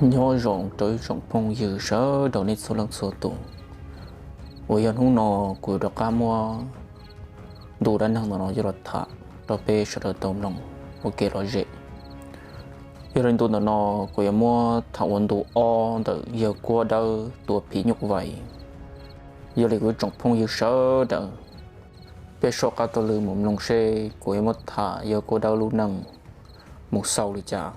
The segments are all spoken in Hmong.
Nyob zoo rau ib tsoom phooj ywg sawv daws nej txhua leej txhua tus, uas yog hnub no kuv yuav rov qab muab ntu dab neeg ntawm no coj los tham rau peb sawv daws tau mloog ua kev lom zem. Yog li ntu ntawm no kuv yuav muab tham ua ntu ob ntawm yawg Kuab Dawb tua phim nyuj vais. Yog li kuv ib tsoom phooj ywg sawv daws, peb soj qab taug lw mus mloog seb kuv yuav muab tham yawg Kuab Dawb lub neej mus xaus li cas.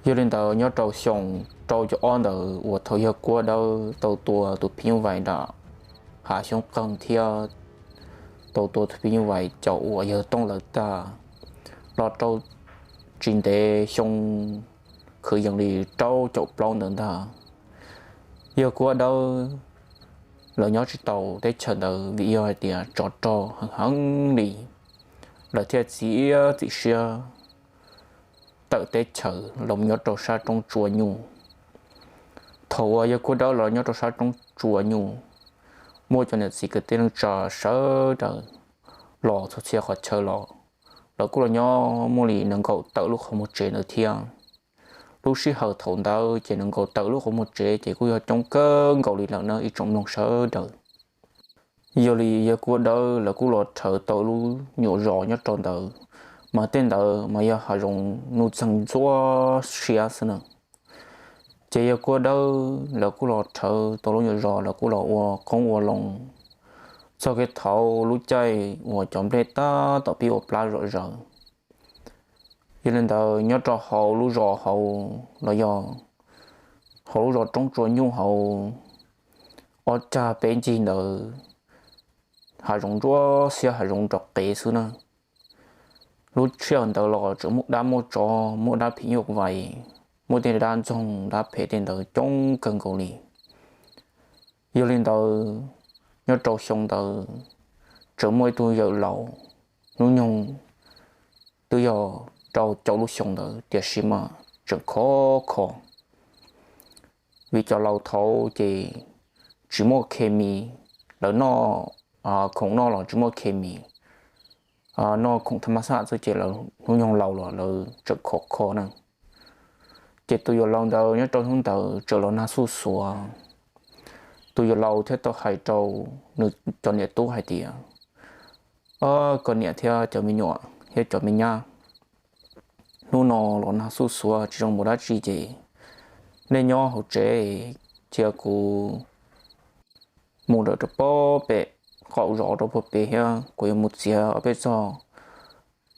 Yog li ntawd nyob rau xyoo rau caum ob ntawd uas thaum yawg Kuab Dawb tau tua tus phim nyuj vais nram hav xyoob qeeg thiab tau tua tus phim nyuj vais caum uas yawg Tooj lawv tag los rau tsis ntev xyoo kwv yees li rau caum plaub ntawd ntag, yawg Kuab Dawb lawv nyob tsis tau teb chaws ntawd vim yog hais tias tsov rog heev heev li, lawv thiaj txiav txim siab tawm teb chaws los nyob rau sab roob Tsua Nyuj. Thaum uas yawg Kuab Dawb los nyob rau sab roob Tsua Nyuj, muaj cov niam txiv kwv tij neej tsa sawv daws los txhua txhia qhov chaw los, lawv kuj los nyob muaj li nees nkaum tawm lub qhov muag tsev ntawd thiab. Lub sij hawm thaum ntawd ces nees nkaum tawm lub qhov muag tsev ces kuj yog coob kawg nkaus li lawm na ib tsoom mloog sawv daws. Yog li yawg Kuab Dawb lawv kuj los rhawv tau lub nyuam zos nyob rau ntawd, mas tej ntawd mas yog hav zoov nuj txeeg ntxuab siab xwb na. Ces yawg Kuab Dawb lawv kuj los rhawv tau lub nyuam zos, lawv kuj los ua qoob ua loo txog kev thaum lub caij uas cov nplej tab tom pib ua plab zom zaws. Yog li ntawd nyob rau hauv lub zos hauv los yog hauv lub zos roob Tsua Nyuj hauv, ob cag peb ncig ntawd hav zoov ntsuab xiab, hav zoov nrov qev xwb na. Lub sij hawm ntawd los tseem muaj dab muaj tsov, muaj dab phim nyuj vais, muaj tej dab ntxoog dab phem tej ntawd coob kawg nkaus li. Yog li ntawd, nyob rau xyoo ntawd tseem muaj ib tug yawm laus hnub nyoog twb yog rau caum lub xyoo ntawd tiam sis mas tseem khov kho. Vim cov laus thaud ces tsis muaj khes mis, lawv noj khoom noj los tsis muaj khes mis, noj khoom thaj mab xaj xwb ces lawv hnub nyoog laus los lawv tseem khov kho na. Ces tus yawm laus ntawd nyob rau hnub ntawd tseem los nag xuj xuav. Tus yawm laus thiaj tau hais rau nws cov niam tub hais tias, Koj niam thiab cov me nyuam thiab cov me nyab, hnub no los nag xuj xuav tsis zoo mus dab tsi ces nej nyob hauv tsev, cia kuv mus rau rau pem qaum zos rau puag pem thiab kuv yuav mus txiav peb txog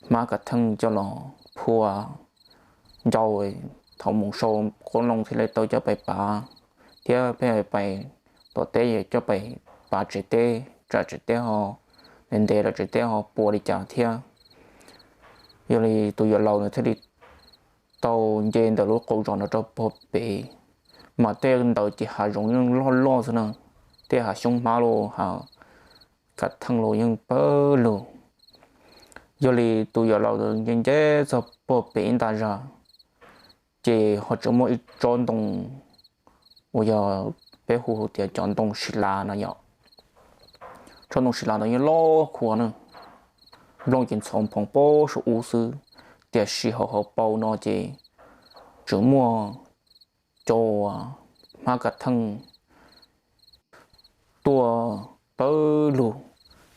hmab kav theej coj los phua ncau. Thaum mus sau qoob loo thiaj li tau coj pais pav, thiab peb pais tom teb coj pais pav tsev teb, tsam tsev teb ho ntev ntev los tsev teb ho puas li cas thiab. Yog li tus yawm laus nws thiaj li tau nce ntawm lub qaum zos no rau puag pem, mas tej ntawd ces hav zoov yeej loj loj xwb na, tej hav xyoob hmab los hav kav theej los yeej pawg lug. Yog li tus yawm laus nce nce txog puag pem ib nta zag, ces ho tseem muaj ib tsob ntoo uas yog peb hu tias cov ntoo sis las no yom. Tsob ntoo sis las ntawd yeej loj khuav na, nplooj ces ntxhov nphoo pob saum ub xwb, tiam sis hauv hauv paus no ces tseem muaj cov hmab kav theej tuaj pawg lug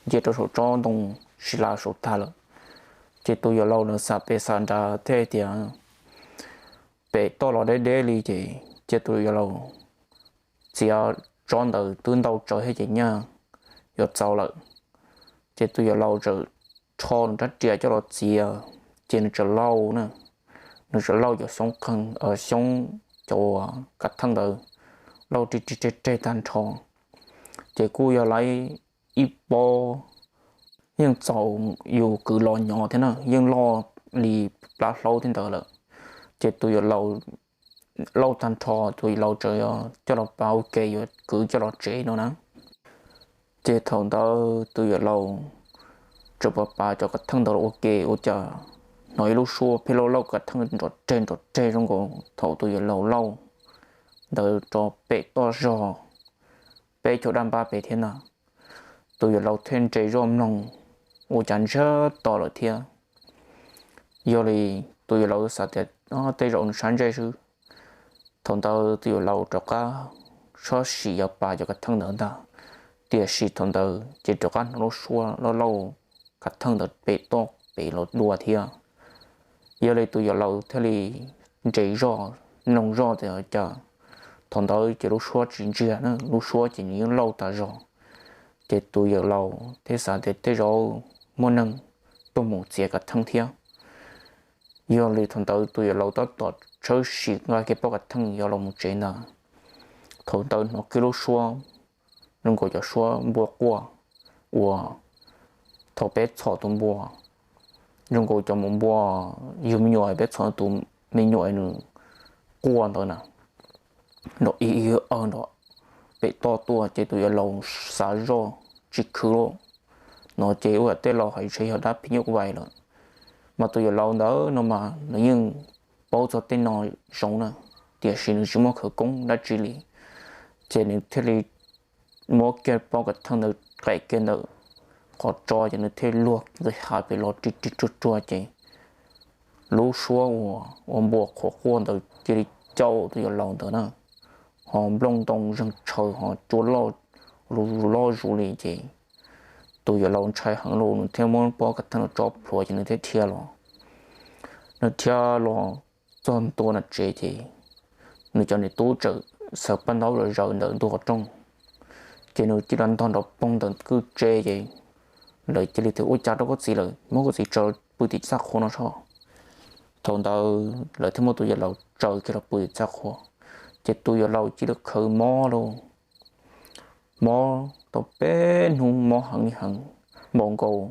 nce rau saum tsob ntoo sis las saum tag lawm. Ces tus yawm laus nws xam pem xam nrad thiaj tias, pem toj los deb deb li ces cia tus yawm laus txiav tsob ntawd twb ntau tsawv thiab ces nyaj yuav txaus lawm. Ces tus yawm laus txawm rho nws rab riam coj los txiav, ces nws txawm lauj na, nws txawm lauj cov xyoob qeeg, xyoob, cov kav theej ntawd lauj ri ri reg reg tag nrho. Ces kuj yog lawv ib pob yeej txaus yus kwv los nyob thiab na, yeej loj li plab hlaub thiab ntawd lawm. Ces tus yawm laus lauj tag nrho, tus yawm laus txawm coj los pav ua ke yuav kwv coj los tsev no na. Ces thaum ntawd tus yawm laus txawm pav pav cov kav theej ntawd los ua ke ua cas hnov ib lub suab pheej lauj lauj kav theej nrov reg nrov reg zoo nkaus thaum tus yawm laus lauj ntawd rau pem toj zog peb caug daj npab pem thiab ntag. Tus yawm laus thiaj nres zoj mloog, ua cas ntsiag to lawm thiab. Yog li tus yawm laus xav tias tej zaum nws sab ntsej xwb, Thaum ntawd tus yawm laus rov qab sab sim yuav pas cov kav theej ntawd ntag, tiam sis thaum ntawd ces rov qab hnov lub suab lauj lauj kav theej ntawd pem toj pem los dua thiab. Yog li tus yawm laus thiaj li nres zog, mloog zoj tias cas thaum ntawd ces lub suab tsis ntsiag na, lub suab ces nws yeej lauj tas zog. Ces tus yawm laus thiaj xav tias tej zaum muaj neeg tuaj mus txiav kav theej thiab. Yog li thaum ntawd tus yawm laus tab tom tshawb sim nqa kiag pob kav theej yuav los mus tsev ntag, thaum ntawd hnov kiag lub suab zoo nkaus cov suab npua quaj uas thaum peb txhom tus npua, zoo nkaus cov maum npua yug me nyuam peb txhom tus me nyuam nws quaj ntawd na, nrov ib ib aw nrov pem toj tuaj. Ces tus yawm laus xav zoj tsis khwv lawm no ces ua tej laus hais ntshe yog dab phim nyuj vais lawm. Mas tus yawm laus ntawd no mas nws yeej paub txog tej no zoo na, tiam sis nws tsis muaj khawv koob dab tsi li. Ces nws thiaj li muab kiag pob kav theej ntawd qem kiag ntawm qhov tso ces nws thiaj luag ntxhais hav pem los ri ri ruag ruag ces lub suab uas ua npua qhuav quaj ntawd cia li caum tus yawm laus ntawd na, ho nplooj ntoo zeeg tshaws ho cua loj, loj zus li ces tus yawm laus ntshai heev los nws thiaj muab pob kav theej los tso plhuav ces nws thiaj dhia los. Nws dhia los txog ntua nram tsev ces nws cov niam tub txawm xaws paj ntaub los zaws ntawm ntug qhov rooj, ces nws cia li ntog nrov poog ntawm kwj tse ces lawv cia li tias ua cas rau koj txiv lawm, muab koj txiv tsaws pw tim txaj qhua no tso. Thaum ntawd lawv thiaj muab tus yawm laus tsaws kiag los pw tim txaj qhua, ces tus yawm laus cia li khawv mob lauj, mob tau peb hnub mob heev li heev, npaum nkaus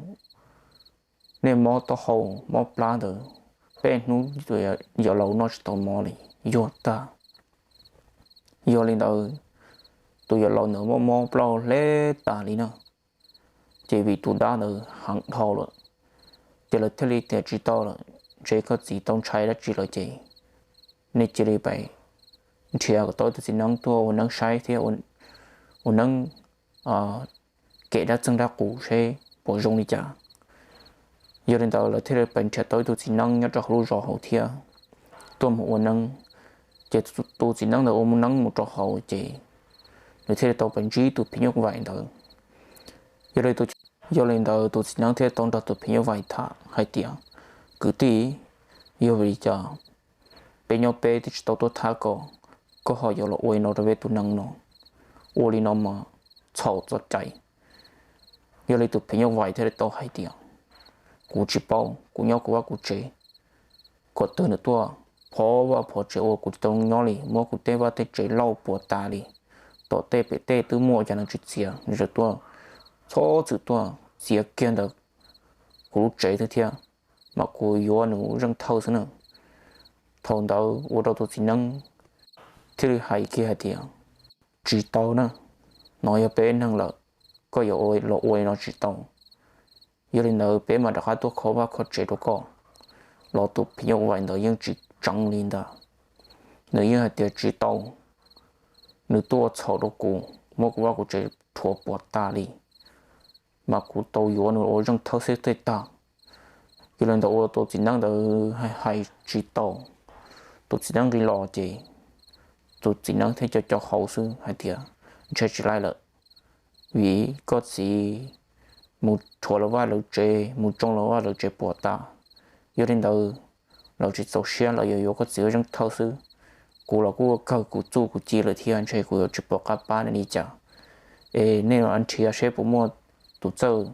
nej mob taub hau mob plab ntawd, peb hnub tus yawm laus noj tsis tau mov li, yuag tag. Yog li ntawd tus yawm laus ntawd muaj mob plab hle tas li na, ces vim tus dab ntawd heev dhau lawm, ces lawv thiaj li tias tsis tau lawm, ntshe koj txiv tau ntshai dab tsi lawm ces nej cia li pais nrhiav kom tau ib tug txiv neeb tuaj ua neeb saib thiab ua neeb kem dab txeeg dab qus seb puas zoo li cas. Yog li ntawd lawv thiaj li pais nrhiav tau ib tug txiv neeb nyob rau hauv lub zos hauv thiab tuaj mus ua neeb. Ces tus txiv neeb ntawd ua neeb mus rau hauv ces nws thiaj li tau pais ntsib tus phim nyuj vais ntawd. Yog li ntawd tus txiv neeb thiaj tau nrog tus phim nyuj vais tham hais tias, kwv tij, yog vim li cas peb nyob peb twb tsis tau tuaj thab koj, koj ho yuav los ua li no rau peb tus neeg no, ua li no mas txhaum txoj cai. Yog li tus phim nyuj vais thiaj li tau hais tias, kuv tsis paub, kuv nyob kuv vaj kuv tsev, kom twg nws tuaj phov vaj phov tsev ua kuv tsis tau nyob li, muab kuv tej vaj tej tsev lauj puas tas li, tom tej pem tej twb muaj cas nws tsis txiav, nws tseem tuaj txhob txwm tuaj txiav kiag ntawm kuv lub tsev thiab, mas kuv yuav nws ua zeej thawj xwb na. Thaum ntawd ua rau tus txiv neeb thiaj li hais kiag hais tias, tsis tau na, no yog peb neeg lawm, koj yuav los ua li no tsis tau. Yog li ntawd peb mam rov qab tuaj kho vaj kho tsev rau koj. Los tus phim nyuj vais ntawd yeej tsis tseev li ntag, nws yeej hais tias tsis tau, nws tuaj txhaum rau kuv, muab kuv vaj kuv tsev rhuav puas tas li, mas kuv tau yuav nws ua zeej thawj xwb thiaj tag. Yog li ntawd ua tus txiv neeb ntawd hais tsis tau, tus txiv neeb nqis los ces tus txiv neeb thiaj co co hauv xwb hais tias, ntshe tsis laij lawm, vim koj txiv mus rhuav lawv vaj lawv tsev, mus tsoo lawv vaj lawv tsev puas tas. Yog li ntawd lawv tsis txaus siab, lawv yuav yuav koj txiv ua zeej thawj xwb. Kuv los kuj ua kawg kuv txuj kuv ci lawm thiab, ntshe kuv yuav tsis pom qab pab nej li cas. Es nej nrhiav seb puas muaj tus txawj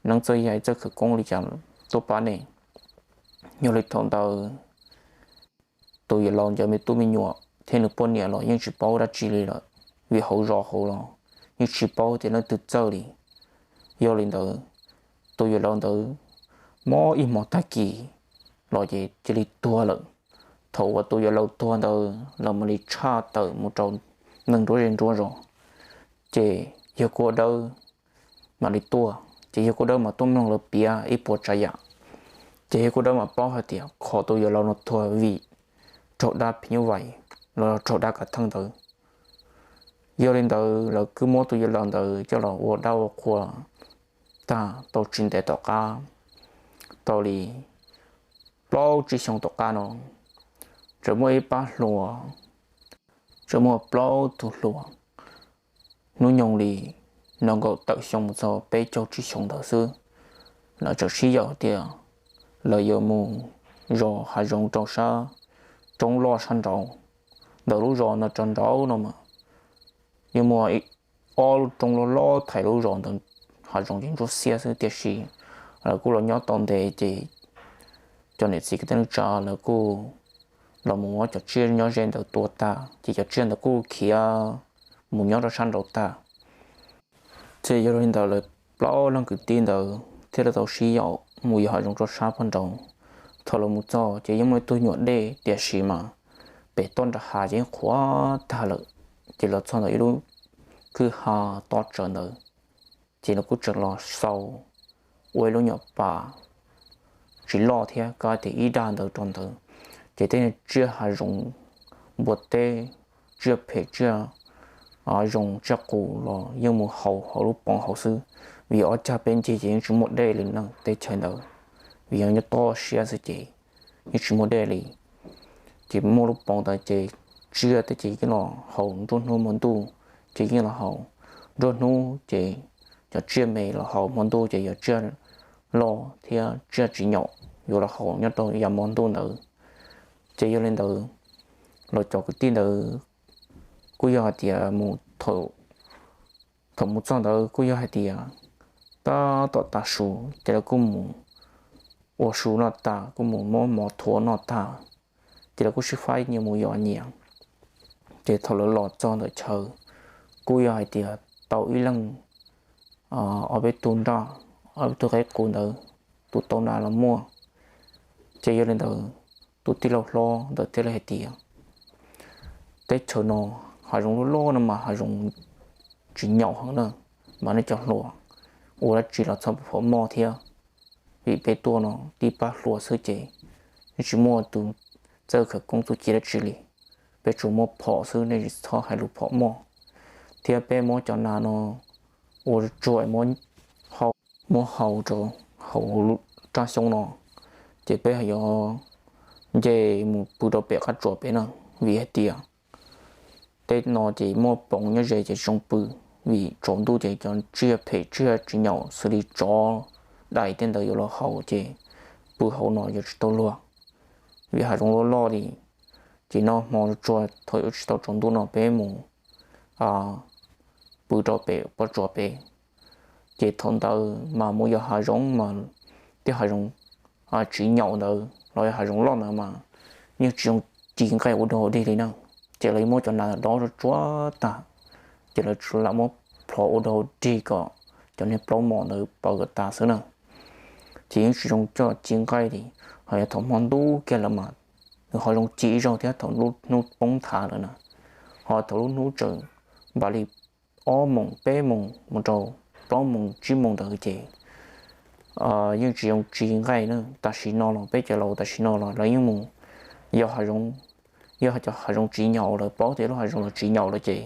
neeb txawj yaig txawj khawv koob li cas tuaj pab nej. Yog li thaum ntawd tus yawm laus ntawd me tub me nyuam thiab nws poj niam los yeej tsis paub dab tsi li lawm, vim hauv zos hauv los yeej tsis paub tias leej twg txawj li. Yog li ntawd tus yawm laus ntawd mob ib hmos tag kis los ces cia li tuag lawm. Thaum uas tus yawm laus tuag ntawd lawv mam li tshaj tawm mus rau neeg nruab zej nruab zos, ces yawg Kua Dawb mam li tuaj, ces yawg Kua Dawb mam tuaj mloog lawv piav ib puas tsav yam. Ces yawg Kua Dawb mam paub hais tias qhov tus yawm laus no tuag vim raug dab phim nyuj vais los raug dab kav theej ntawd. Yog li ntawd lawv kuj muab tus yawm laus ntawd coj los ua dab ua qhua tag tau tsis ntev tom qab, tau li plaub tsib xyoo tom qab no, txawm muaj ib pab hluas tsuas muaj plaub tug hluas hnub nyoog li nees nkaum tawm xyoo mus txog peb caug tsib xyoo ntawd xwb. Lawv txawm sib yaum tias lawv yuav mus zov hav zoov rau sab roob loj sab nraud. Ntawm lub zos ntawd rau nraud no mas yeej muaj ob lub roob loj loj thaiv lub zos ntawd, hav zoov ces ntsuab xiab xwb. Tiam sis lawv kuj los nyob tau ntev ces cov niam txiv kwv tij neej tsa lawv kuj los mus muab cov tsiaj nyob ze ntawd tua tag, ces cov tsiaj ntawd kuj khiav mus nyob rau sab nraud tag. Ces yog li ntawd lawv plaub leeg kwv tij ntawd thiaj li tau sib yaum mus yos hav zoov rau sab pem nraud. Thaum lawv mus txog ces yeej muaj ib tug nyuam dej, tiam sis mas pem toj nram hav ces yeej qhuav tag lawm. Ces los txog ntawm ib lub kwj ha tob tsawv ntawd, ces lawv kuj tseem los xaus ua ib lub nyuam pas tsis loj thiab, kav tias ib dag ntawd rau ntawd. Ces tej tsiaj hav zoov, npua teb, tsiaj phem, tsiaj zoo, tsiaj qus los yeej mus haus hauv lub poov hauv xwb, vim ob cag peb ncig ces yeej tsis muaj dej li na teb chaws ntawd, vim yog nyob toj siab xwb ces yeej tsis muaj dej li. Ces muaj lub poov ntawd ces tsiaj tej ces yeej los haus nruab hnub hmo ntuj, ces yeej los haus nruab hnub ces cov tsiaj me los haus, hmo ntuj ces yog tsiaj loj thiab tsiaj tsis nyaum yuav los haus nyob rau yav hmo ntuj ntawd. Ces yog li ntawd los cov kwv tij ntawd kuj yog hais tias mus, thaum mus txog ntawd kuj yog hais tias tab tom tav su, ces lawv kuj mus ua su noj tag, kuj mus muab mov thuav noj tag, ces lawv kuj sib faib nyias mus yos nyias. Ces thaum lawv los txog ntawm chaw kuj yog hais tias tau ib leeg ob peb tug nraj, ob peb tug qaib qus ntawd, tus tau nas los muaj. Ces yog li ntawd tus tij laug hlob ntawd thiaj li hais tias teb chaws no hav zoov loj loj no mas hav zoov tsis nyaum heev na, mas nej cov hluas ua dab tsi los txhob pub phom moj thiab, vim peb tuaj no tib pab hluas xwb ces yeej tsis muaj tus txawj khawv koob txuj ci dab tsi li. Peb tsuas muaj phom xwb, nej tsis txhob hais lus phom moj. Thiab peb muab cov nas no ua tsuag muab hau rau hauv raj xyoob no, ces peb yuav nce mus pw rau pem qab tsuas pem na, vim hais tias tej no ces muaj poov nyob ze ces tsis zoo pw, vim tsaus ntuj ces cov tsiaj phem tsiaj tsis nyaum xws li tsov dais tej ntawd yuav los haus ces pw hauv no yuav tsis tau luag, vim hav zoov loj loj li. Ces noj hmo tsuag thaum yuav tsis tau tsaus ntuj no peb mus pw rau pem pob tsuas pem. Ces thaum ntawd mas mus yos hav zoov mas tej hav zoov tsis nyaum ntawd los yog hav zoov loj ntawd mas yeej tsis zoo ci nqaij ua dog ua dig li na. Ces lawv muab cov nas dob tsuag tsuag tag, ces lawv tsuas lam muab plhov ua dog ua dig kom cov niag plaub mos ntawd paws kom tas xwb na. Ces yeej tsis zoo coj ci nqaij li. Ho yog thaum hmo ntuj kiag lawm mas nws ho zoo ci ib zaug thiab thaum lub hnub poob nthav lawm na. Ho thaum lub hnub tseem npaum li ob moos peb moos mus rau plaub moos tsib moos ntawd ces yeej tsis zoo ci nqaij na. Tam sim no los peb cov laus tam sim no los lawv yeej mus yos hav zoov, yog cov hav zoov tsis nyaum, lawv paub tias lub hav zoov los tsis nyaum lawm ces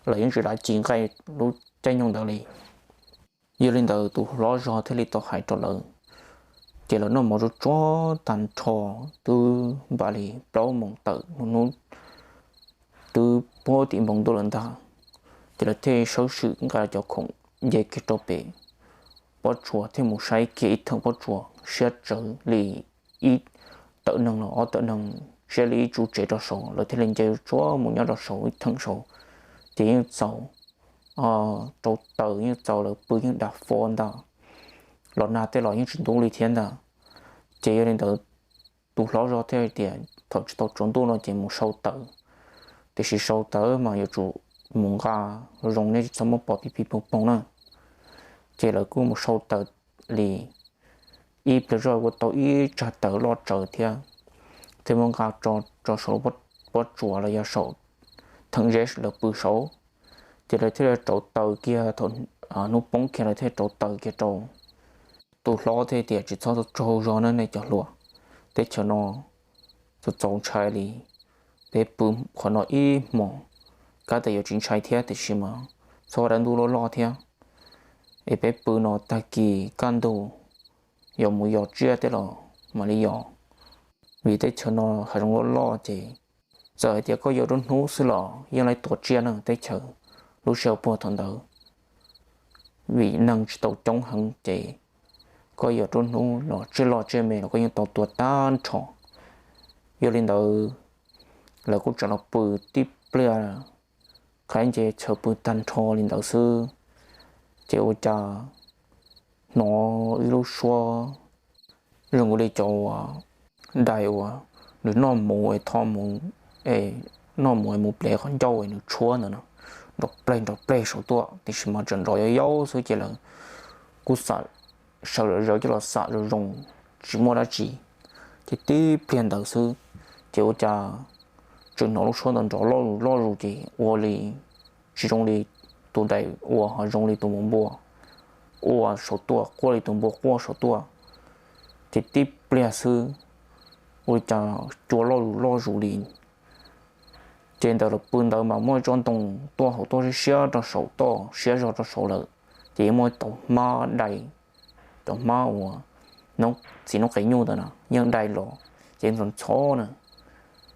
lawv yeej tsis lam ci nqaij lub caij nyoog ntawd li. Yog li ntawd tus hlob zog thiaj li tau hais rau lawv, ces lawv noj mov tsuag tsuag tag nrho, twb npaum li plaub moos tawm hnub, twb puag tim npoo ntuj lawm ntag. Ces lawv thiaj sawv tsees nqa cov khoom nce kiag rau pem pob tsuas thiab mus saib kiag ib theem pob tsuas siab tsawv li ib tawm neeg los ob tawm neeg siab li ib tsuv tsev rau saud, lawv thiaj li nce tsuag mus nyob rau saud ib theem saud. Ces yeej txaus rau taws, yeej txaus lawv pw, yeej dav fo ntag, los nag tej los yeej tsis ntub li thiab ntag. Ces yog li ntawd tus hlob zog thiaj tias thaum tsis tau tsaus ntuj no ces mus sau taws, tiam sis sau taws mas yuav tsum mus nqa zoo zoo, nej tsis txhob muab pov pib pib poog poog na. Ces lawv kuj mus sau taws li ib pliag zoj ua tau ib tsag taws loj tsawv thiab, thiaj muab nqa tso saum pob tsuas los yog saum theem zeb lawv pw saud. Ces lawv thiaj li rauv taws kiag thaum hnub poob kiag, lawv thiaj rauv taws kiag rau. Tus hlob thiaj tias tsis txhob tsaug zog na nej cov hluas, teb chaws no txaus txaus ntshai li. Peb pw qhov no ib hmos, kav tias yuav tsis ntshai thiab tiam sis mas txhob dab ntub loj loj thiab, es peb pw no tag kis kaj ntug yuav mus yos tsiaj tej los mam li yos, vim teb chaws no hav zoov loj loj ces Txawm hais tias koj yuav nruab hnub xwb los yeej laib tua tsiaj na, teb chaws lub sij hawm puag thaum ntawd vim neeg tsis tau coob heev ces koj yuav nruab hnub los tsiaj loj tsiaj me los koj yeej tau tua tag nrho. Yog li ntawd, lawv kuj tseem los pw tib pliag, qhov nceb chaw pw tag nrho li ntawd xwb, ces ua cas hnov ib lub suab zoo li cov uas dais uas nws noj mus es tho mus, es noj mus es mus plev qhov ncauj es nws tshuab ntawd no, nrov pleg nrov pleg saum tuaj, tiam sis mas tseem nrov yau yau xwb ces lawv kuj xam, sawv zom zaws coj los xam zoo zoo, tsis muaj dab tsi. Ces tib pliag ntawd xwb, ces ua cas tseem hnov lub suab ntawd nrov loj zus loj zus ces ua li tsis zoo li tus dais ua, ho zoo li tus npua ua saum tuaj, quaj li tus npua quaj saum tuaj. Ces tib pliag xwb, ua cas cua loj zus loj zus li. Ces ntawm lawv pw ntawd mas muaj tsob ntoo tuaj hauv tuaj siab siab rau saum toj, siab zog rau saud lawm. Ces yeej muaj tau hmab dai, cov hmab uas txiv noob qes nyuj ntawd na yeej dai los, ces ntxhov ntxhov na.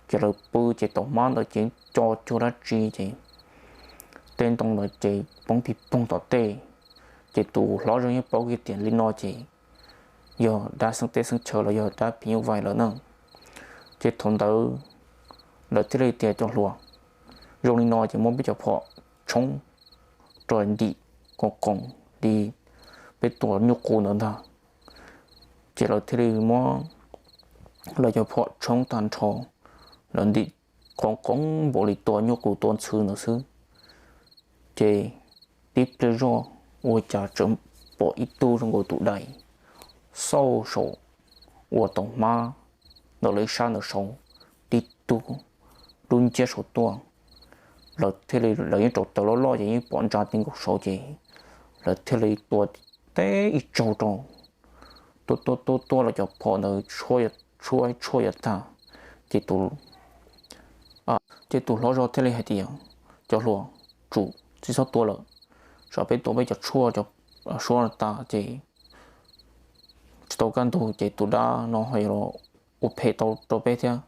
Ces lawv pw ces tau hmab ntawd ces co cuag dab tsi ces tej ntoo ntawd ces poob pig poog tom tej. Ces tus hlob zog yeej paub kiag tias li no ces yog dab xeeb teb xeeb chaw los yog dab phim nyuj vais lawm na. Ces thaum ntawd lawv thiaj li tias cov hluas, zoo li no ces muab peb cov phom tshoob rau ntim qoov qoov li peb tua nyuj qus ntawd ntag. Ces lawv thiaj li muab lawv cov phom tshoob tag nrho, lawv ntim qoov qoov npaum li tua nyuj qus tua ntxhw ntawd xwb. Ces tib pliag zoj ua cas tseem pom ib tug zoo nkaus tus dais xauj saum, ua tau hmab ntawm lawv ib sab ntawd saud, tib tug dub nciab saud tuaj. Lawv thiaj li, lawv yeej rau taws loj loj ces yeej pom ntsa ti nkaus saud ces lawv thiaj li tua teb ib tsaug rau, tuaj tuaj tuaj tuaj lawv cov phom ntawd tshuab tshuab tshuab yuav tag. Ces tus, ces tus hlob zog thiaj li hais tias, cov hluas, tsum tsis txhob tua lawm, tsam peb tua peb cov tshuaj cov suab no tas ces tsis tau kaj ntug ces tus dab no ho yuav los ua phem tau rau peb thiab.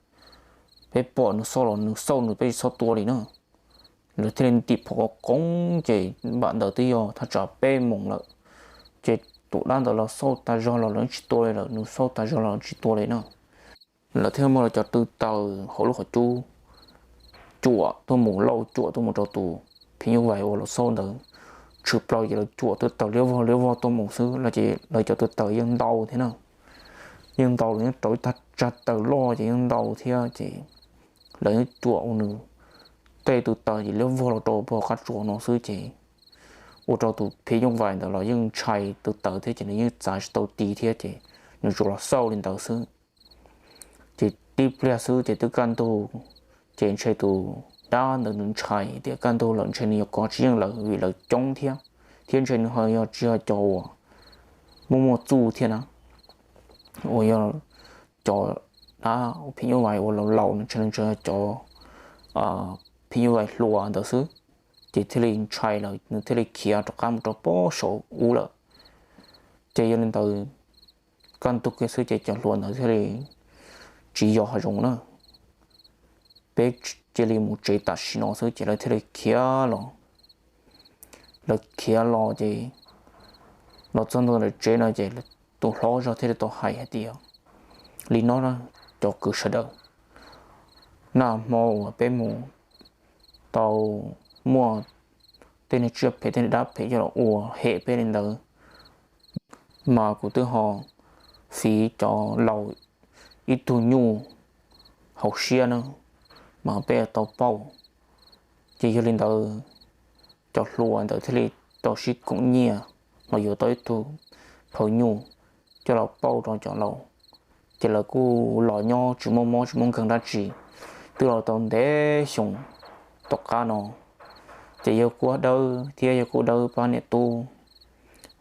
Peb pom nws xauj los nws xauj nws, peb tsis txhob tua li na. Lawv thiaj li ntim phom qoov qoov ces npam ntawd twb yog thaj tsam peb moos lawm. Ces tus dab ntawd los xauj tag zog los lawv tsis tua li lawm, nws xauj tag zog los tsis tua li na. Lawv thiaj muab lawv cov tw taws hauv lub qhov cub cuam tuaj mus, lauj, cuam tuaj mus rau tus phim nyuj vais uas los xauj ntawd. Tshwm plaws ces lawv cuam tw taws liab vog liab vog tuaj mus xwb los ces lawv cov tw taws yeej ntau thiab na. Yeej ntau, lawv yeej rau ib tag tsag taws loj ces yeej ntau thiab ces lawv yeej cuam ua nws tej tw taws ces liab vog los rau pem qab tsuas no xwb ces ua rau tus phim nyuj vais ntawd los yeej ntshai tw taws thiab ces nws yeej txav tsis tau ti thiab ces nws tsuas los xauj li ntawd xwb. Ces tib pliag xwb ces twb kaj ntug, ces ntshe tus dab ntawd nws ntshai tias kaj ntug lawm ntshe nws yuav kov tsis yeej lawv vim lawv coob thiab, thiab ntshe nws ho yog tsis yog cov uas muaj muaj txuj thiab na, uas yog cov dab phim nyuj vais uas laus laus, nws ntshe nws tseem yog cov phim nyuj vais hluas ntawd xwb. Ces thiaj li ntshai lawm nws thiaj li khiav rov qab mus rau pem saum ub lawm. Ces yog li ntawd, kaj ntug kiag xwb ces cov hluas ntawd thiaj li tsis yos hav zoov na, peb cia li mus tsev tam sim no xwb ces lawv thiaj li khiav los. Lawv khiav los ces los txog ntua ntawm tsev no ces tus hlob zog thiaj li tau hais hais tias, li no na cov kwv sawv daws, nag hmo uas peb mus tau muaj tej niag tsiaj phem tej niag dab phem coj los ua hem peb li ntawd, mas kuv twb ho fiv cov laus ib tug nyuj hauv siab na, mas peb tau pauj. Ces yog li ntawd, cov hluas ntawd thiaj li tau sib koom nyiaj los yuav tau ib tug phau nyuj coj los pauj rau cov laus. Ces lawv kuj los nyob tsis muaj mob tsis muaj nkeeg dab tsi, twb los tau ntev xyoo tom qab no. Ces yawg Kuab Dawb thiab yawg Kuab Dawb pab niam tub,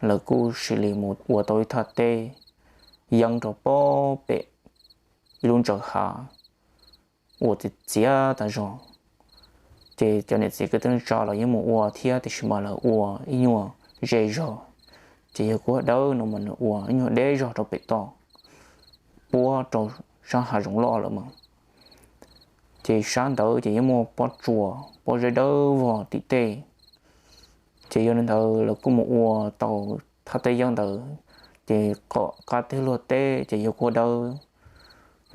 lawv kuj cia li mus ua tau ib thaj teb yeeb rau pem ib lub ntsaws hav uas txias txias tas zog. Ces cov niam txiv kwv tij neej tsa los yeej mus ua thiab, tiam sis mas lawv ua ib nyuag ze zog. Ces yawg Kuab Dawb no mas nws ua ib nyuag deb zog rau pem toj, puab rau sab hav zoov loj lawm mas. Ces sab ntawd ces yeej muaj pob tsuas pob zeb dawb vog tim tej. Ces yog li ntawd lawv kuj mus ua tau thaj teb yeeb ntawd, ces qhov qab teb luag teb ces yawg Kuj Dawb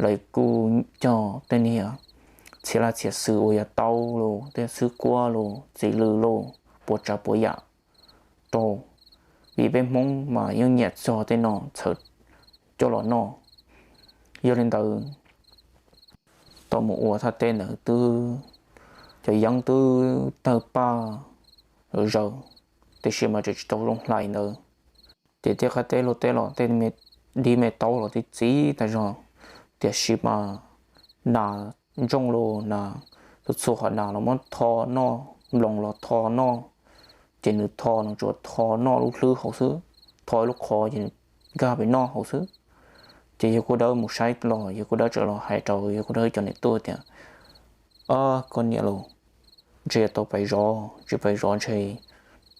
lawv kuj coj tej niag txhia laj txhia xwm uas yog taub los, tej xwb kuab los, txiv lws los, puas tsav puas yam rau, vim peb Hmoob mas yeej nyiam txog tej no txhawm coj los noj. Yog li ntawd, tau mus ua thaj teb ntawd twb, cov yeeb twb tawg paj zaws, tiam sis mas tseem tsis tau zoo hlais ntawd. Ces tej qab teb luag teb los tej dib me taub los tib txiv tag zog, tiam sis mas nas ntsooj los nas, txhua txhua qhov nas los muab tho noj, nploos los tho noj. Ces nws tho, nws tsuas tho noj lub hlwb hauv xwb, tho ib lub qhov ces nws nkag pem noj hauv xwb. Ces yawg Kuj Dawb mus saib los, yawg Kuj Dawb txawm los hais rau yawg Kuj Dawb cov niam tuaj tias, Ob, koj niam lauj, ntshe yuav tau pais zov, tsis pais zov ntshe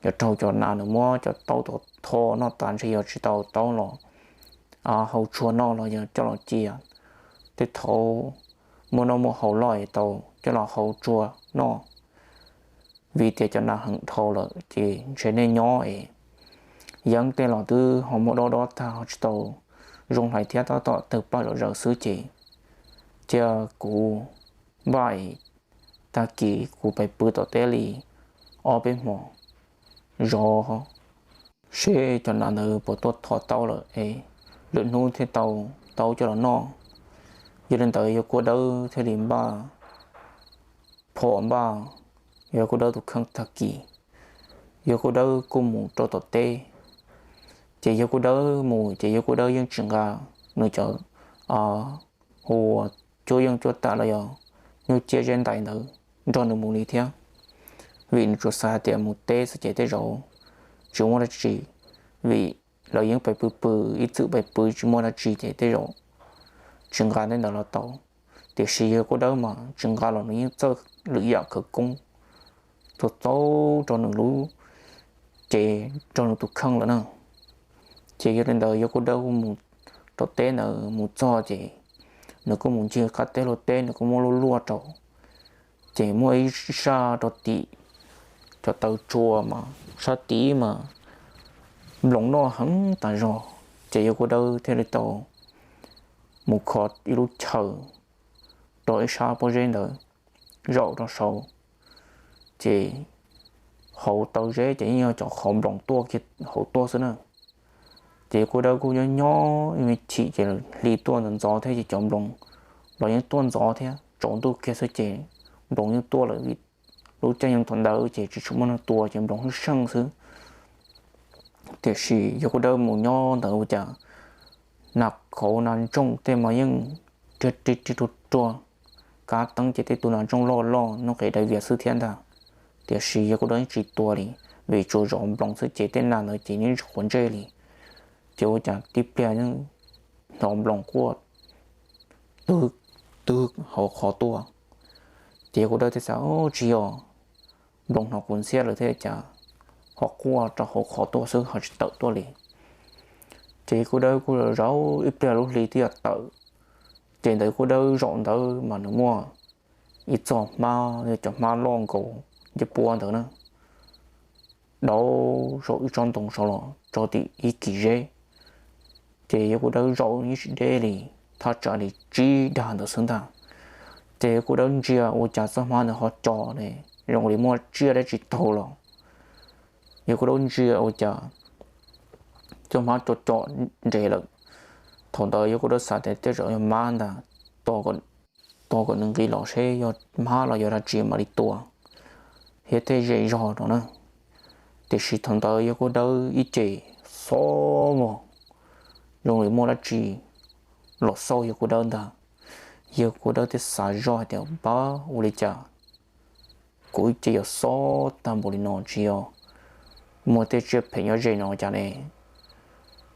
yuav raug cov nas nws muab cov taub tho noj tas, ntshe yog tsis tau taub los hau tsuag noj los yog coj los cia. Tej thaum muaj noj muaj haus loj es tau coj los hau tsuag noj, vim tias cov nas heev dhau lawm ces ntshe nej nyob es yeeb tej los twb ho muab dob dob tag ho tsis tau zoo hlais thiab, tab tom tawg paj zom zaws xwb ces cia kuv npaj es tag kis kuv pais pw tom teb li ob peb hmos zov seb cov nas ntawd puas tuaj tho taub lawm es lwm hnub thiaj tau taub coj los noj. Yog li ntawd yawg Kuj Dawb thiaj li npaj phom npaj yawg Kuj Dawb tus kheej tag kis, yawg Kuj Dawb kuj mus rau tom teb. Ces yawg Kuj Dawb mus ces yawg Kuj Dawb yeej tsis nqa nws cov hu ua cuab yeej cuab tam los yog nyuj ciab zeb ntais ntawd nrog nws mus li thiab, vim nws tsuas xav hais tias mus teb xwb ces tej zaum tsis muaj dab tsi, vim lawv yeej pais pw pw, ib txwm pais pw tsis muaj dab tsi ces tej zaum tsis nqa tej ntawd los tau. Tiam sis yawg Kuj Dawb mas tsis nqa los nws yeej txawj lwm yam khawv koob txaus txaub rau nws lub cev, rau nws tus kheej lawm na. Ces yog li ntawd yawg Kuj Dawb kuj mus rau teb ntawd mus txog ces nws kuj mus ncig qab teb luag teb, nws kuj muab luaj luaj rau, ces muaj ib sab rau tim cov taw tsua mas sab tid mas nploos noj heev tas zog. Ces yawg Kuj Dawb thiaj li tau mus kho ib lub chaw rau ib sab pob zeb ntawd zaum rau saud, ces hauv taw zeb ces yeej yog cov qhov nploos tuaj kiag hauv tuaj xwb na. Ces yawg Kuj Dawb kuj nyob nyob ib me chim ces hli tuaj ntxov ntxov thiab ces cov nploos los yeej tuaj ntxov thiab, tsaus ntuj kiag xwb ces nploos yeej tuaj lawm, vim lub caij nyoog thaum ntawd ces tsis tshua muaj neeg tua ces nploos lub seej xwb. Tiam sis yawg Kuj Dawb mus nyob ntawd ua cas nas khauv nas ntsooj tej mas yeej riag ri ri ruag ruag, kab teeb ces tej tus nas ntsooj loj loj noj qe dai vias xwb thiab ntag. Tiam sis yawg Kuj Dawb yeej tsis tua li, vim tsuas zov nploos xwb ces tej nas ntawd ces yeej tsis quav ntsej li. Ces ua cas tib pliag yeej hnov nploos quaj twg twg hauv qhov tuaj. Ces yawg Kuj Dawb thiaj xav, Tsis yog, nploos hnov kuv ntxhiab lawm thiab cas ho quaj rau hauv qhov tuaj xwb ho tsis tawm tuaj li. Ces yawg Kuj Dawb kuj zaum ib pliag lub hli twb yuav tawm. Ces ntawd yawg Kuj Dawb zaum ntawd mas nws muaj ib txoj hmab, cov hmab loj nkaus ncej puab ntawd na, dau saum ib tsob ntoo saud los tso tim ib kis zeb. Ces yawg Kuj Dawb zaum yeej tsis deb li, thaj tsam li tsib dag ntawd xwb ntag. Ces yawg Kuj Dawb ntsia ua cas txoj hmab ntawd ho co ne, zoo li muaj tsiaj dab tsi taug los. Yawg Kuj Dawb ntsia ua cas txoj hmab co co nres lawm. Thaum ntawd yawg Kuj Dawb xav tias tej zaum yog hmab ntag, tos kom nws nqis los seb yog hmab los yog dab tsi mam li tua thiab tej zej zog no na. Tiam sis thaum ntawd yawg Kuj Dawb ib ce xob vog, zoo li muaj dab tsi los xauj yawg Kuj Dawb ntag. Yawg Kuj Dawb thiaj xav zoj hais tias, Pab, ua li cas kuv ib ce yuav xob tag npaum li no, tsis yog muaj tej tsiaj phem nyob ze no cas ne?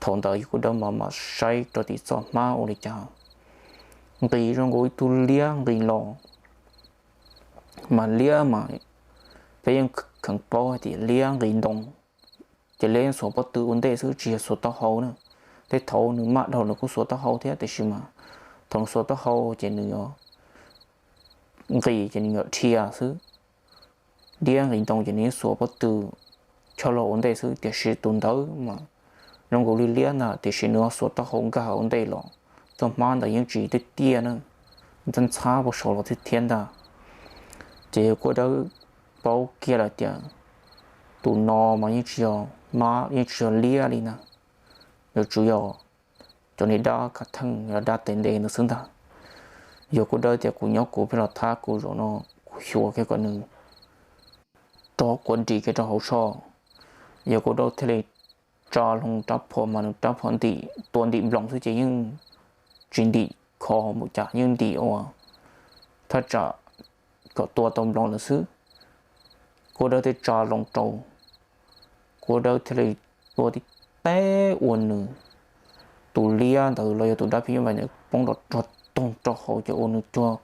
Thaum ntawd yawg Kuj Dawb mam mam saib rau tim txoj hmab ua li cas nqis zoo nkaus ib tug liab nqis los. Mas liab mas peb yeej kheev paub hais tias liab nqis ntoo, ces liab yeej xuas pob tw ua ntej xwb tsis yog xuas taub hau na. Tej thaum nws maj dhau nws kuj xuas taub hau thiab, tiam sis mas thaum nws xuas taub hau ces nws yuav nqis ces nws nyuam dhia xwb. Liab nqis ntoo ces nws yeej xuas pob tw chob los ua ntej xwb, tiam sis tus ntawd mas zoo nkaus li liab ntag, tiam sis nws xuas taub hau nkag ua ntej los, txoj hmab ntawd yeej tsis tiaj tiaj na, ntxhab ntxhab puag saud los thiab thiab ntag. Ces yawg Kuaj Dawb paub kiag lawm tias tus no mas yeej tsis yog hmab, yeej tsis yog liab li ntag, yuav tsum yog cov niag dab kav theej los dab tes ntev ntawd xwb ntag. Yawg Kuaj Dawb tias, kuv nyob kuv pheej los thab kuv, zaum no kuv xyuas kiag kom nws rov quav nrim kiag rau hauv so. Yawg Kuaj Dawb thiaj li tsa loo rab phom, mas nws rab phom ntim tua ntim nploos xwb ces yeej tsis ntim kho npaum cas, yeej ntim ua thaj tsam kom tua tau nploos lawm xwb. Kuaj Dawb thiaj tsa loo rau, Kuaj Dawb thiaj li tua tib teg ua nws tus liab ntawd los yog tus dab phim nyuj vais ntawd poob rov rog toog rau hauv ces ua nws cuag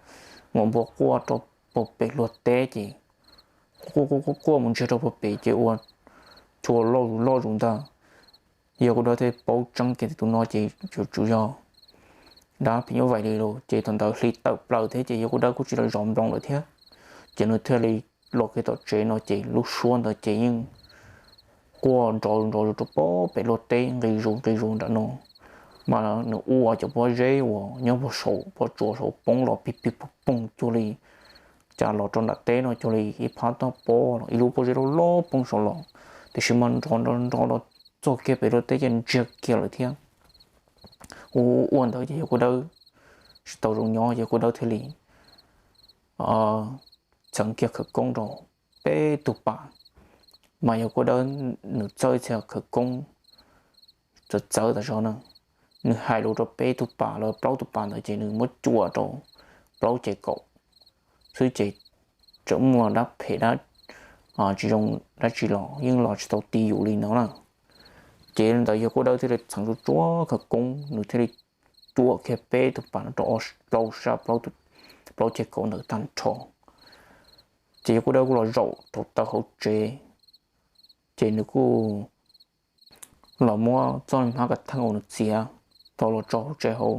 maum npua quaj rau puag pem luag teb ces quaj quaj quaj quaj mus ntsiag rau puag pem ces ua cuag loj zus loj zus ntag. Yawg Kuaj Dawb thiaj paub tseeb kiag tias tus no ces yuav tsum yog dab phim nyuj vais li lawm ces thaum ntawd hli tawm plaws thiab ces Yawg Kuaj Dawb kuj tsis los zov nploos lawm thiab. Ces nws thiaj li los kiag tom tsev no ces lub suab ntawd ces yeej quaj nrov nrov zus rau puag pem luag teb nqis zus nqis zus nram no. Mas nws ua cov pob zeb uas nyob puag saum pob tsuas saud poob los pig pig poog poog cuag li cas los rau nram teb no cuag li ib phab toj pob los ib lub pob zeb loj loj poob saud los, tiam sis mas nrov nrov nrov los txog kiag pem luag teb ces ntsiag kiag lawm thiab. Ua ua ntawd ces Yawg Kuaj Dawb tsis tau zoo nyob, Yawg Kuaj Dawb thiaj li txheev kiag khawv koob rau peb tug pas. Mas Yawg Kuaj Dawb nws txawb ib txhia khawv koob txawv txawv tas zog na, nws hais lus rau peb tug pas los plaub tug pas ntawd ces nws muab cuam rau plaub ces kaum xwb ces tseem muaj dab phem dab tsis zoo dab tsi los yeej los tsis tau ti yus li no na. Ces li ntawd Yawg Kuaj Dawb thiaj li txheev tsuag tsuag khawv koob, nws thiaj li cuam kiag peb tug pas no rau plaub sab plaub ces kaum ntawd tag nrho. Ces Yawg Kuaj Dawb kuj los zaum rau taw hauv tsev, ces nws kuj los muab txoj hmab kav theej uas nws txiav tau los tso hauv tsev hauv,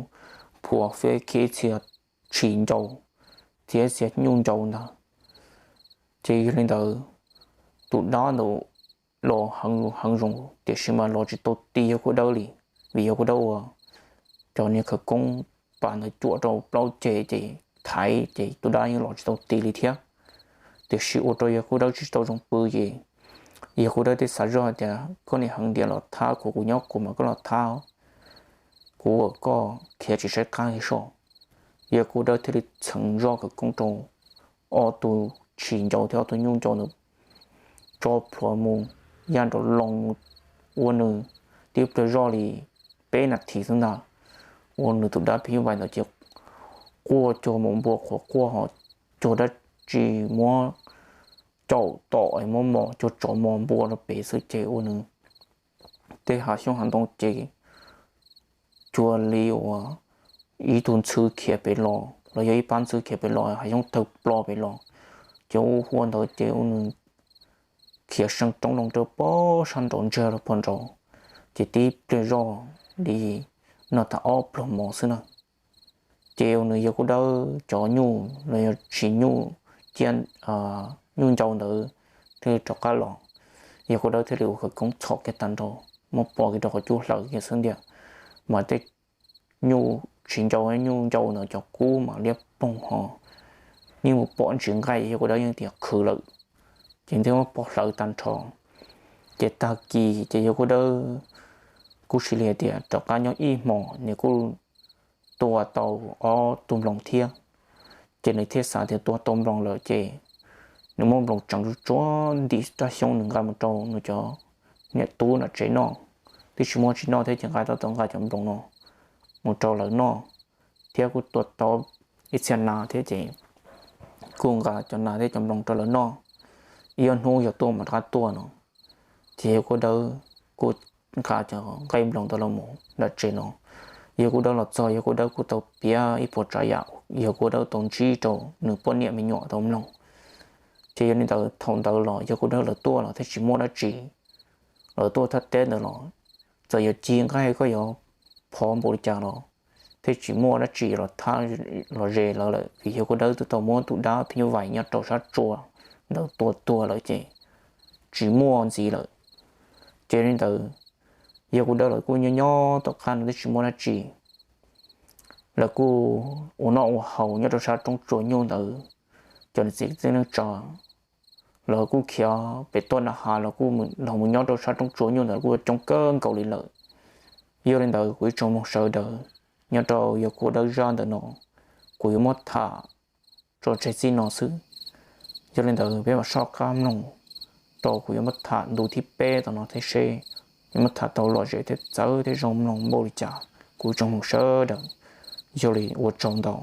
phua feb khiav txhia tshis ncau thiab txhia nyuj ncau ntag. Ces yog li ntawd, tus dab ntawd los heev heev zoo tiam sis mas los tsis tau ti Yawg Kuaj Dawb li, vim Yawg Kuaj Dawb ua cov niag khawv koob pas ntawd cuam rau plaub ces ces thaiv ces tus dab yeej los tsis tau ti li thiab. Tiam sis ua rau Yawg Kuaj Dawb tsis tau zoo pw ces Yawg Kuaj Dawb thiaj xav zoj hais tias koj niam heev tiag los thab kuv, kuv nyob kuv mas koj los thab, kuv ua koj khiav tsis saib qab li so. Yawg Kuaj Dawb thiaj li txheev zoj khawv koob rau ob tug tshis ncau thiab ob tug nyuj ncau ntawd tso plhuav mus yaj nraum loos mus ua nws tib pliag zoj li peb nas this xwb ntag, ua nws tus dab phim nyuj vais ntawd ces quaj cuag maum npua qhuav quaj ho cuag dab tsi muab caum tom muab mos cuag tsov mos npua rau pem xwb ces ua nws tej hav xyoob hav ntoo ces cuag li uas ib tug ntxhw khiav pem los los yog ib pab ntxhw khiav pem los hav xyoob tawg plo pem los, ces ua hua ntawd ces ua nws khiav seev roob loo rau pem sab nraud ntsiag rau puag nraud, ces tib pliag zoj li no tag ob pluag mov xwb na. Ces ua nws Yawg Kuj Dawb cov nyuj los yog tshis nyuj, cia, nyuj ncau ntawd thiaj li rov qab los. Yawg Kuj Dawb thiaj li ua khawv koob txhom kiag tag nrho, muab pov kiag rau qhov cub hlawv kiag xwb ntiag, mas tej nyuj tshis ncau, nyuj ncau ntawd cov kub mas liab ploog ho yeej mus pom ntsis nqaij, Yawg Kuj Dawb yeej tias qhwv lawm, ces thiaj muab pov hlawv tag nrho. Ces tag kis ces Yawg Kuj Dawb kuj cia li hais tias rov qab nyob ib hmos nws kuj tua tau ob tug nploos thiab. Ces nws thiaj xav tias tua tau nploos lawm ces nws muab nploos tseev tsuag tsuag ntim rab xyoob nws nqa mus rau nws cov niam tub nram tsev noj, twb tsis muaj tsis noj thiab ces nqa tau, tau nqa cov nploos no mus rau lawv noj, thiab kuj tua tau ib txhia nas thiab ces kuj nqa cov nas thiab cov nploos rau lawv noj, ib ob hnub yog tuaj mam rov qab tuaj no. Ces Yawg Kuj Dawb kuj nqa cov nqaij nploos ntawd los mus nram tsev no. Yawg Kuj Dawb los txog, Yawg Kuj Dawb kuj tau piav ib puas tsav yam Yawg Kuj Dawb tau ntsib rau nws poj niam me nyuam tau mloog. Ces yog li ntawd thaum ntawd los Yawg Kuj Dawb lawv tuaj los thiaj tsis muaj dab tsi, lawv tuaj thaj teb ntawd los txawm yuav ci nqaij koj yuav phov npaum li cas los thiaj tsis muaj dab tsi los thab los ze lawv lawm, vim yawg Kua Dawb twb tau muab tus dab phim nyuj vais nyob rau sab tsua ntawd tua tuag lawm ces tsis muaj ntxiv lawm. Ces li ntawd, yawg Kua Dawb lawv kuj nyob nyob tom qab no twb tsis muaj dab tsi, lawv kuj ua noj ua haus nyob rau sab roob tsua nyuj ntawd. Cov niam txiv kwv tij neej tsa lawv kuj khiav pem tuaj nram hav los kuj los mus nyob rau sab roob tsua nyuj ntawd kuj coob kawg nkaus li lawm. Yog li ntawd kuv ib tsoom mloog sawv daws, nyob rau yawg Kua Dawb zaj ntawm no kuv yuav muab tham tso tseg txij no xwb. Yog li ntawd peb mam soj qab mloog rau kuv yuav muab tham ntu thib peb tom no thiab seb yuav muab tham tau lom zem thiab txawv thiab zoo mloog npaum li cas. Kuv ib tsoom mloog sawv daws, yog li ua tsaug ntau.